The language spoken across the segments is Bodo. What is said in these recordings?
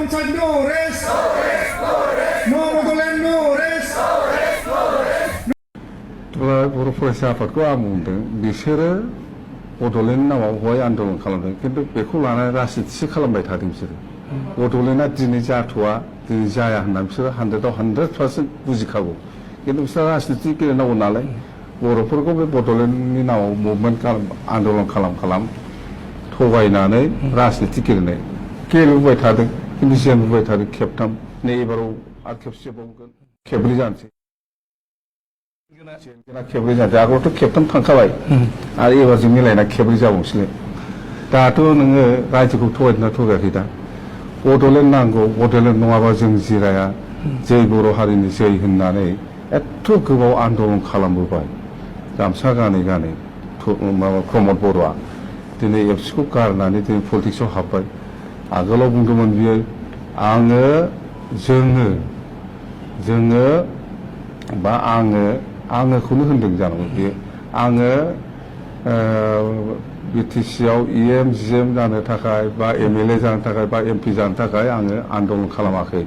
Downside, no rest. No Bodoland, no rest. बर' फरायसा आफादखौ आं बुंदों बिसोरो बड'लेण्ड नामाव हय आन्दलन खालामदों खिन्थु बेखौ लानानै राजनितिसो खालामबाय थादों बिसोरो बड'लेण्डआ दिनै जाथ'वा दिनै जाया होनना बिसोरो 100% बुजिखागौ खिन्थु बिसोर राजनिति गेलेनांगौ नालाय बर'फोरखौ बे बड'लेण्डनि नामाव मुभमेन्ट आन्दलन खालाम थगायनानै राजनिति गेलेबोबाय थादों खिन्थु जेनबोबाय थादों खेबथाम नै एबाराव आरो खेबसे बावगोन खेबब्रै जानोसै खेबब्रै जानोसै आगोलावथ' खेबथाम थांखाबाय आरो एबारजों मिलायना खेबब्रै जाबावसैलाय दाथ' नोङो रायजोखौ थगायदोंना थगायाखै दा बड'लेण्ड नांगौ बड'लेण्ड नङाबा जों जिराया जै बर' हारिनि जै होननानै एथ' गोबाव आन्दलन खालामबोबाय गामसा गानै गानै माबा प्रमद बर'आ दिनै एबसुखौ गारनानै दिनै पलिटिक्सआव हाबबाय आगोलाव बुंदोंमोन बियो जोङो बा आङोखौनो होनदों जानांगौ बियो आङो बिटिसिआव EM GM जानो थाखाय बा MLA जानो थाखाय बा MP जानो थाखाय आङो आन्दलन खालामाखै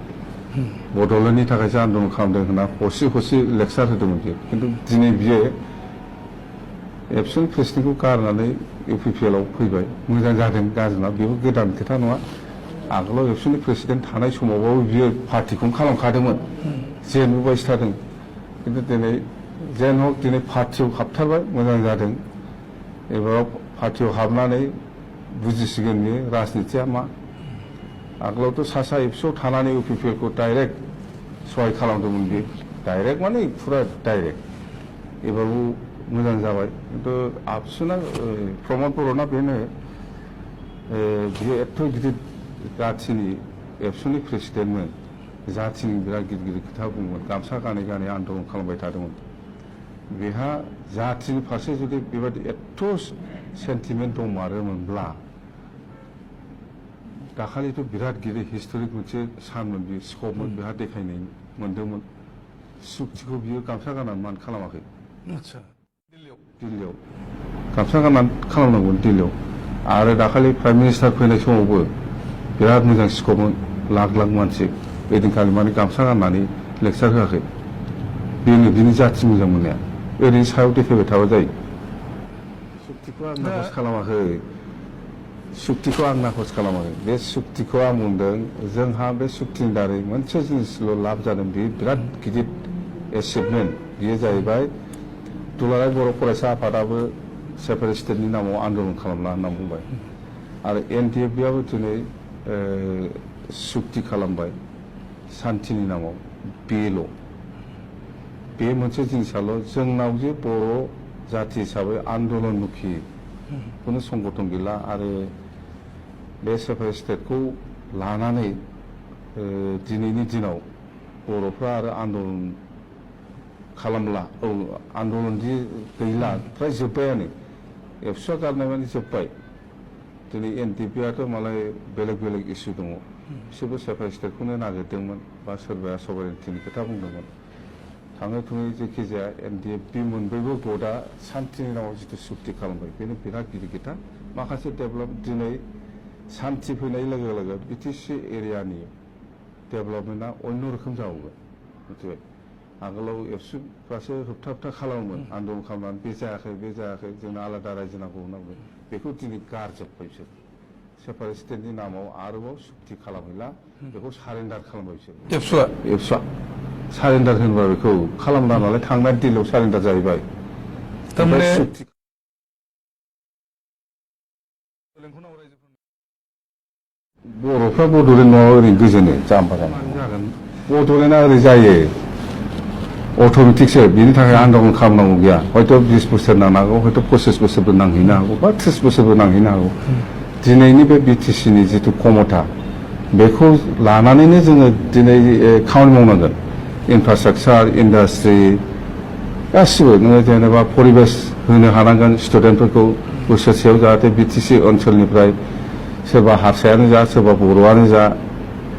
बड'लेण्डनि थाखायसो आन्दलन खालामदों होनना हरसे लेक्सार होदोंमोन बियो खिन्थु दिनै बियो एबसुनि प्रेसिडेन्टखौ गारनानै UPPL आव फैबाय मोजां जादों गाज्रि नङा बेबो गोदान खोथा नङा आगोलाव एबसुनि प्रेसिडेन्ट थानाय समावबाबो बियो पार्टिखौनो खालामखादोंमोन जेनबोबायसो थादों खिन्थु दिनै जेन हक दिनै पार्टियाव हाबथारबाय मोजां जादों एबाराव पार्टियाव हाबनानै बुजिसिगोन बियो राजनितिया मा आगोलावथ' सा एबसुआव थानानै UPPL खौ डाइरेक्ट सहाय खालामदोंमोन बियो डाइरेक्ट माने फुरा डाइरेक्ट एबारबो मोजां जाबाय खिन्थु आबसुना प्रमद बर'ना बेनो बियो एथ' गिदिर जाथिनि एबसुनि प्रेसिडेन्टमोन जाथिनि बिराद गिदिर खोथा बुङोमोन गामसा गानै गानै आन्दलन खालामबाय थादोंमोन बेहा जाथिनि फारसे जुदि बेबायदि एथ' सेन्टिमेन्ट दंमारोमोनब्ला दाखालिथ' बिराद गिदिर हिस्ट'रिक मोनसे सानमोन बियो स्कपमोन बेहा देखायनाय मोन्दोंमोन सुक्तिखौ बियो गामसा गाननानै मानो खालामाखै आच्छा दिल्लीयाव गामसा गाननानै खालामनांगौमोन दिल्लीयाव आरो दाखालि प्राइम मिनिस्टार फैनाय समावबो बिराद मोजां स्कपमोन लाख मानसि ओइदिनखालि माने गामसा गाननानै लेक्सार होआखै बेनो बिनि जाथि मोजां मोननाया ओरैनो सायाव देखायबाय थाबा जायो सुक्तिखौ आं नाखस खालामाखै बे सुक्तिखौ आं बुंदों जोंहा बे सुक्तिनि दारै मोनसे जिनिसल' लाब जादों बेयो बिराद गिदिर एचिभमेन्ट बेयो जाहैबाय दुलाराय बर' फरायसा आफादाबो सेपारेट स्टेटनि नामाव आन्दलन खालामला होनना बुंबाय आरो NDFBआबो दिनै सुक्ति खालामबाय सान्थिनि नामाव बेल' बे मोनसे जिनिसाल' जोंनाव जे बर' जाथि हिसाबै आन्दलनमुखि खुनु संगठन गैला आरो बे सेपारेट स्टेटखौ लानानै दिनैनि दिनाव बर'फ्रा आरो आन्दलन खालामला आन्दलन दि गैला फ्राय जोब्बायानो एबसुआ गारनाय माने जोब्बाय दिनै NDFBआथ' मालाय बेलेग इसु दङ बिसोरबो सेपारेट स्टेटखौनो नागिरदोंमोन बा सोरबाया सभारेन्टिनि खोथा बुंदोंमोन थाङै थुङै जेखिजाया NDFB मोनब्रैबो भटआ सान्थिनि नामाव जिथु सुक्ति खालामबाय बेनो बिराद गिदिर खोथा माखासे डेभेलप दिनै सान्थि फैनाय लोगो लोगो BTC एरियानि डेभेलपमेन्टआ अन्य रोखोम जाबावगोन मिथिबाय आगोलाव एबसुफ्रासो होबथा खालामोमोन आन्दलन खालामनानै बे जायाखै जोंनो आलादा रायजो नांगौ होननांगौ बेखौ दिनै गारजोब्बाय बिसोर सेपारेट स्टेटनि नामाव आरोबाव सुक्ति खालामहैला बेखौ सारेन्डार खालामबाय बिसोर एबसुआ सारेन्डार होनबा बेखौ खालामला नालाय थांनाय दिल्लीयाव सारेन्डार जाहैबाय थारमाने बर'फ्रा बड'लेण्ड नङाबा ओरैनो गोजोनो जाम्बा जागोन बड'लेण्डआ ओरै जायो अट'मेटिकसो बिनि थाखाय आन्दलन खालामनांगौ गैया हयथ' 20 बोसोर नांगौ हयथ' 25 बोसोरबो नांहैनो हागौ बा 30 बोसोरबो नांहैनो हागौ दिनैनि बे BTCनि जिथु क्षमता बेखौ लानानैनो जोङो दिनै खामानि मावनांगोन इनफ्रास्ट्राक्चार इन्डास्ट्रि गासिबो नोङो जेनेबा परिबेस होनो हानांगोन स्टुडेन्टफोरखौ बोसोरसेयाव जाहाथे BTC ओनसोलनिफ्राय सोरबा हारसायानो जा सोरबा बर'आनो जा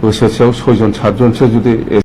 बोसोरसेयाव 6 जन 7 जनसो जुदि